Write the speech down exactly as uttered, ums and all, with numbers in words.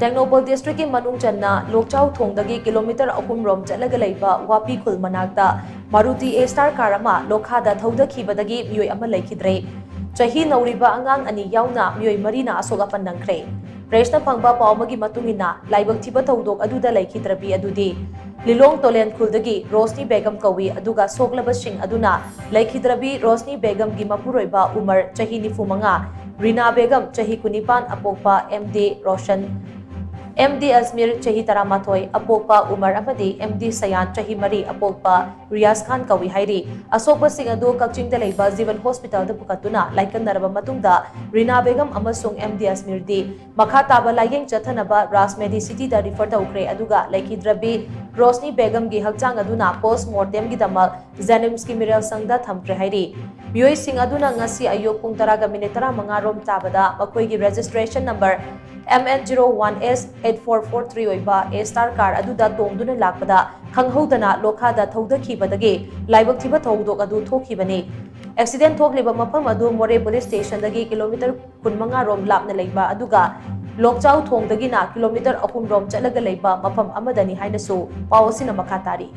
ꯇꯦꯡꯅꯧꯄꯜ ꯗꯤꯁꯇ꯭ꯔꯤꯛꯀꯤ ꯃꯅꯨꯡ ꯆꯟꯅ ꯂꯣꯛꯆꯥꯎ ꯊꯣꯡꯗꯒꯤ ꯀꯤꯂꯣꯃꯤꯇꯔ ꯑꯍꯨꯝ ꯔꯣꯝ ꯆꯠꯂꯒ ꯂꯩꯕ ꯋꯥꯄꯤ ꯈꯨꯜ ꯃꯅꯥꯛꯇ ꯃꯥꯔꯨꯇꯤ ꯑꯦ ꯁ꯭ꯇꯥꯔ ꯀꯥꯔ ꯑꯃ ꯂꯣꯈꯥꯗ ꯊꯧꯗꯈꯤꯕꯗꯒꯤ ꯃꯤꯑꯣꯏ ꯑꯃ ꯂꯩꯈꯤꯗ꯭ꯔꯦ꯫ ꯆꯍꯤ ꯅꯧꯔꯤꯕ ꯑꯉꯥꯡ ꯑꯅꯤ ꯌꯥꯎꯅ ꯃꯤꯑꯣꯏ ꯃꯔꯤꯅ ꯑꯁꯣꯛ ꯑꯄꯟ ꯅꯪꯈ꯭ꯔꯦ꯫ ꯄ꯭ꯔꯦꯁꯅ ꯐꯪꯕ ꯄꯥꯎ ꯑꯃꯒꯤ ꯃꯇꯨꯡ ꯏꯟꯅ, ꯂꯥꯏꯕꯛ ꯊꯤꯕ ꯊꯧꯗꯣꯛ ꯑꯗꯨꯗ ꯂꯩꯈꯤꯗ꯭ꯔꯕꯤ ꯑꯗꯨꯗꯤ ꯂꯤꯂꯣꯡ ꯇꯣꯂꯦꯟ ꯈꯨꯜꯗꯒꯤ ꯔꯣꯁꯅꯤ ꯕꯦꯒꯝ ꯀꯧꯏ, ꯑꯗꯨꯒ ꯁꯣꯛꯂꯕꯁꯤꯡ ꯑꯗꯨꯅ ꯂꯩꯈꯤꯗ꯭ꯔꯕꯤ ꯔꯣꯁꯅꯤ ꯕꯦꯒꯝꯒꯤ ꯃꯄꯨꯔꯣꯏꯕ ꯎꯃꯔ ꯆꯍꯤ ꯅꯤꯐꯨ ꯃꯉꯥ, ꯔꯤꯅꯥ ꯕꯦꯒꯝ ꯆꯍꯤ ꯀꯨꯟꯅꯤꯄꯥꯟ ꯑꯄꯣꯛꯄ M D Roshan, M D Ajmir ꯆꯍꯤ ꯇꯔꯥꯃꯥꯊꯣꯏ ꯑꯄꯣꯛꯄ ꯎꯃꯔ ꯑꯃꯗꯤ ꯑꯦꯝ ꯗꯤ ꯁꯌꯥꯟ ꯆꯍꯤ ꯃꯔꯤ ꯑꯄꯣꯛꯄ ꯔꯤꯌꯥꯖ ꯈꯥꯟ ꯀꯧꯏ ꯍꯥꯏꯔꯤ꯫ ꯑꯁꯣꯛꯄꯁꯤꯡ ꯑꯗꯨ ꯀꯛꯆꯤꯡꯗ ꯂꯩꯕ ꯖꯤꯕꯟ ꯍꯣꯁꯄꯤꯇꯥꯜꯗ ꯄꯨꯈꯠꯇꯨꯅ ꯂꯥꯏꯀꯠꯅꯔꯕ ꯃꯇꯨꯡꯗ ꯔꯤꯅꯥ ꯕꯦꯒꯝ ꯑꯃꯁꯨꯡ ꯑꯦꯝ ꯗꯤ ꯑꯖꯃꯤꯔꯗꯤ ꯃꯈꯥ ꯇꯥꯕ ꯂꯥꯌꯦꯡ ꯆꯠꯊꯅꯕ ꯔꯥꯖ ꯃꯦꯗꯤ ꯁꯤꯇꯤꯗ ꯔꯤꯐꯔ ꯇꯧꯈ꯭ꯔꯦ, ꯑꯗꯨꯒ ꯂꯩꯈꯤꯗ꯭ꯔꯕꯤ ꯔꯣꯁꯅꯤ ꯕꯦꯒꯝꯒꯤ ꯍꯛꯆꯥꯡ ꯑꯗꯨꯅ ꯄꯣꯁ ꯃꯣꯔꯇꯦꯝꯒꯤꯗꯃꯛ ꯖꯦꯅꯤꯝꯁꯀꯤ ꯃꯤꯔꯦꯜ ꯁꯪꯗ ꯊꯝꯈ꯭ꯔꯦ ꯍꯥꯏꯔꯤ꯫ ꯃꯤꯑꯣꯏꯁꯤꯡ ꯑꯗꯨꯅ ꯉꯁꯤ ꯑꯌꯨꯛ ꯄꯨꯡ ꯇꯔꯥꯒ ꯃꯤꯅꯤꯠ ꯇꯔꯥꯃꯉꯥ ꯔꯣꯝ ꯇꯥꯕꯗ ꯃꯈꯣꯏꯒꯤ registration number M N zero one S eight four four three ꯑꯣꯏꯕ ꯑꯦ ꯁ꯭ꯇꯥꯔ ꯀꯥꯔ ꯑꯗꯨꯗ ꯇꯣꯡꯗꯨꯅ ꯂꯥꯛꯄꯗ ꯈꯪꯍꯧꯗꯅ ꯂꯣꯈꯥꯗ ꯊꯧꯗꯈꯤꯕꯗꯒꯤ ꯂꯥꯏꯕꯛ ꯊꯤꯕ ꯊꯧꯗꯣꯛ ꯑꯗꯨ ꯊꯣꯛꯈꯤꯕꯅꯤ꯫ ꯑꯦꯛꯁꯤꯗꯦꯟ ꯊꯣꯛꯂꯤꯕ ꯃꯐꯝ ꯑꯗꯨ ꯃꯣꯔꯦ ꯄꯨꯂꯤꯁ ꯁ꯭ꯇꯦꯁꯟꯗꯒꯤ ꯀꯤꯂꯣꯃꯤꯇꯔ ꯀꯨꯟꯃꯉꯥ ꯔꯣꯝ ꯂꯥꯞꯅ ꯂꯩꯕ, ꯑꯗꯨꯒ ꯂꯣꯛꯆꯥꯎ ꯊꯣꯡꯗꯒꯤꯅ ꯀꯤꯂꯣꯃꯤꯇꯔ ꯑꯍꯨꯝ ꯔꯣꯝ ꯆꯠꯂꯒ ꯂꯩꯕ ꯃꯐꯝ ꯑꯃꯗꯅꯤ ꯍꯥꯏꯅꯁꯨ ꯄꯥꯎ ꯑꯁꯤꯅ ꯃꯈꯥ ꯇꯥꯔꯤ꯫